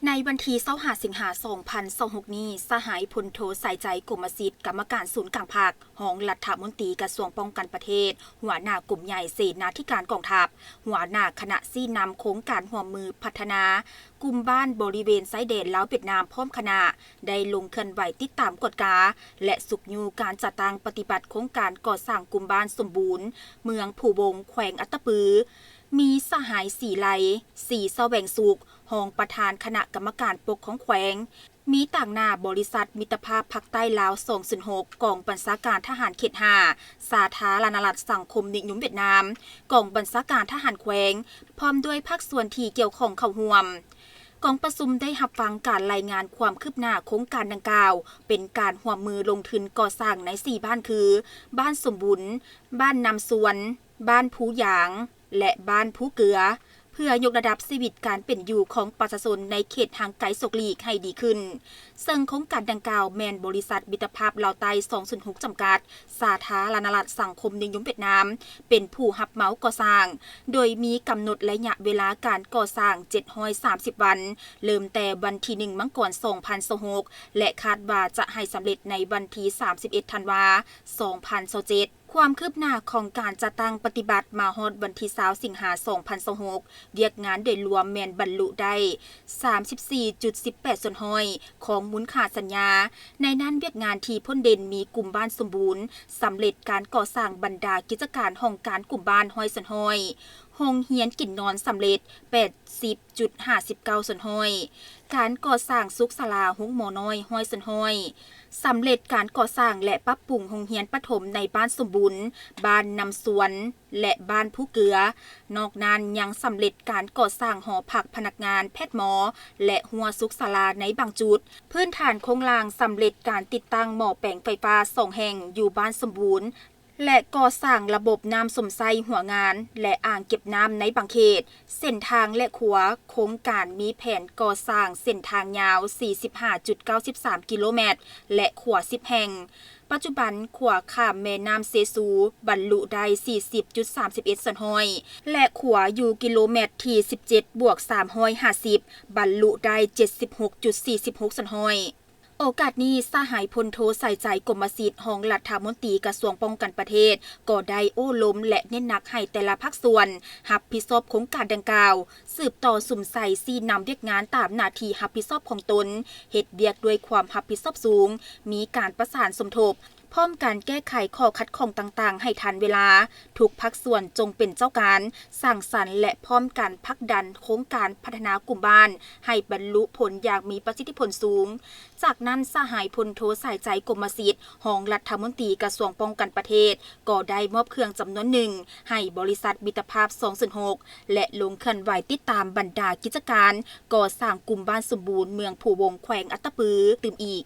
ໃນວັນທີຊາວຫ້າ ສິງຫາ ສອງພັນຊາວຫົກນີ້, ສະຫາຍພົນໂທ ສາຍໃຈ ກົມມະສິດ, ກຳມະການສູນກາງພັກ, ຮອງລັດຖະມົນຕີກະຊວງປ້ອງກັນປະເທດ, ຫົວໜ້າກົມໃຫຍ່ເສນາທິການກອງທັບ, ຫົວໜ້າຄະນະຊີ້ນຳໂຄງການຮ່ວມມືພັດທະນາກຸ່ມບ້ານບໍລິເວນຊາຍແດນລາວ-ຫວຽດນາມ ພ້ອມຄະນະ ໄດ້ລົງເຄື່ອນໄຫວຕິດຕາມກວດກາ ແລະ ຊຸກຍູ້ການຈັດຕັ້ງປະຕິບັດໂຄງການກໍ່ສ້າງກຸ່ມບ້ານສົມບູນ ເມືອງພູວົງ ແຂວງອັດຕະປື, ມີສະຫາຍ ສີໄລ ສີສະແຫວງສຸກ, ຮອງປະທານຄະນະກຳມະການປົກຄອງແຂວງ, ມີຕາງໜ້າບໍລິສັດມິດຕະພາບພາກໃຕ້ລາວ ສອງສູນຫົກ, ກອງບັນຊາການທະຫານເຂດຫ້າ ສາທາລະນະລັດສັງຄົມນິຍົມຫວຽດນາມ, ກອງບັນຊາການທະຫານແຂວງ, ພ້ອມດ້ວຍພາກສ່ວນທີ່ກ່ຽວຂ້ອງເຂົ້າຮ່ວມ. ກອງປະຊຸມໄດ້ຮັບຟັງການລາຍງານຄວາມຄືບໜ້າໂຄງການດັ່ງກ່າວ, ເປັນການຮ່ວມມືລົງທຶນກໍ່ສ້າງໃນສີ່ບ້ານຄື ບ້ານສົມບູນ, ບ້ານນຳຊວນ, ບ້ານພູຢາງ ແລະ ບ້ານພູເກືອ, ເພື່ອຍົກລະດັບຊີວິດການເປັນຢູ່ຂອງປະຊາຊົນໃນເຂດຫ່າງໄກສອກຫຼີກໃຫ້ດີຂຶ້ນ. ເຊິ່ງໂຄງການດັ່ງກ່າວແມ່ນບໍລິສັດມິດຕະພາບລາວໃຕ້ ສອງສູນຫົກ ຈຳກັດ ສາທາລະນະລັດສັງຄົມນິຍົມຫວຽດນາມ ເປັນຜູ້ຮັບເໝົາກໍ່ສ້າງ, ໂດຍມີກຳນົດໄລຍະເວລາການກໍ່ສ້າງ ເຈັດຮ້ອຍສາມສິບວັນ, ເລີ່ມແຕ່ວັນທີໜຶ່ງ ມັງກອນ ສອງພັນຊາວຫົກ ແລະ ຄາດວ່າຈະໃຫ້ສຳເລັດໃນວັນທີ ສາມສິບເອັດ ທັນວາ ສອງພັນຊາວເຈັດ. ຄວາມຄືບໜ້າຂອງການຈັດຕັ້ງປະຕິບັດມາຮອດວັນທີ ຊາວ ສິງຫາ ສອງພັນຊາວຫົກ, ວຽກງານໂດຍລວມແມ່ນບັນລຸໄດ້ ສາມສິບສີ່ຈຸດສິບແປດສ່ວນຮ້ອຍ ຂອງມູນຄ່າສັນຍາ. ໃນນັ້ນ, ວຽກງານທີ່ພົ້ນເດັ່ນມີກຸ່ມບ້ານສົມບູນ, ສຳເລັດການກໍ່ສ້າງບັນດາກິດຈະການຫ້ອງການກຸ່ມບ້ານ ຮ້ອຍສ່ວນຮ້ອຍ, ໂຮງຮຽນກິນນອນສຳເລັດ ແປດສິບຈຸດຫ້າສິບເກົ້າສ່ວນຮ້ອຍ, ການກໍ່ສ້າງສຸກສາລາໂຮງໝໍນ້ອຍ ຮ້ອຍສ່ວນຮ້ອຍ, ສຳເລັດການກໍ່ສ້າງ ແລະ ປັບປຸງໂຮງຮຽນປະຖົມໃນບ້ານສົມບູນ, ບ້ານນຳຊວນ ແລະ ບ້ານພູເກືອ. ນອກນັ້ນຍັງສຳເລັດການກໍ່ສ້າງຫໍພັກພະນັກງານ, ແພດໝໍ ແລະ ຮົ້ວສຸກສາລາໃນບາງຈຸດ. ພື້ນຖານໂຄງລ່າງສຳເລັດການຕິດຕັ້ງໝໍ້ແປງໄຟຟ້າສອງແຫ່ງຢູ່ບ້ານສົມບູນ ແລະ ກໍ່ສ້າງລະບົບນ້ຳຊົມໃຊ້ຫົວງານ ແລະ ອ່າງເກັບນ້ຳໃນບາງເຂດ. ເສັ້ນທາງ ແລະ ຂົວ. ໂຄງການມີແຜນກໍ່ສ້າງເສັ້ນທາງຍາວ ສີ່ສິບຫ້າຈຸດເກົ້າສິບສາມກິໂລແມັດ ແລະ ຂົວ ສິບແຫ່ງ. ປັດຈຸບັນ, ຂົວຂ້າມແມ່ນ້ຳເຊຊູ ບັນລຸໄດ້ ສີ່ສິບຈຸດສາມສິບເອັດສ່ວນຮ້ອຍ ແລະ ຂົວຢູ່ກິໂລແມັດທີ ສິບເຈັດບວກສາມຮ້ອຍຫ້າສິບ ບັນລຸໄດ້ ເຈັດສິບຫົກຈຸດສີ່ສິບຫົກສ່ວນຮ້ອຍ. ໂອກາດນີ້, ສະຫາຍພົນໂທ ສາຍໃຈ ກົມມະສິດ, ຮອງລັດຖະມົນຕີກະຊວງປ້ອງກັນປະເທດ ກໍໄດ້ໂອ້ລົມ ແລະ ເນັ້ນໜັກໃຫ້ແຕ່ລະພາກສ່ວນຮັບຜິດຊອບໂຄງການດັ່ງກ່າວ, ສືບຕໍ່ສຸມໃສ່ຊີ້ນຳວຽກງານຕາມໜ້າທີ່ຮັບຜິດຊອບຂອງຕົນ, ເຮັດວຽກດ້ວຍຄວາມຮັບຜິດຊອບສູງ, ມີການປະສານສົມທົບ, ພ້ອມກັນແກ້ໄຂຂໍ້ຂັດຂ້ອງຕ່າງໆໃຫ້ທັນເວລາ. ທຸກພາກສ່ວນຈົ່ງເປັນເຈົ້າການ, ສ້າງສັນ ແລະ ພ້ອມກັນຜັກດັນໂຄງການພັດທະນາກຸ່ມບ້ານໃຫ້ບັນລຸຜົນຢ່າງມີປະສິດທິຜົນສູງ. ຈາກນັ້ນ, ສະຫາຍພົນໂທ ສາຍໃຈ ກົມມະສິດ, ຮອງລັດຖະມົນຕີກະຊວງປ້ອງກັນປະເທດ ກໍໄດ້ມອບເຄື່ອງຈຳນວນໜຶ່ງໃຫ້ບໍລິສັດມິດຕະພາບ ສອງສູນຫົກ ແລະ ລົງເຄື່ອນໄຫວຕິດຕາມບັນດາກິດຈະການກໍ່ສ້າງກຸ່ມບ້ານສົມບູນ ເມືອງພູວົງ ແຂວງອັດຕະປື ຕື່ມອີກ.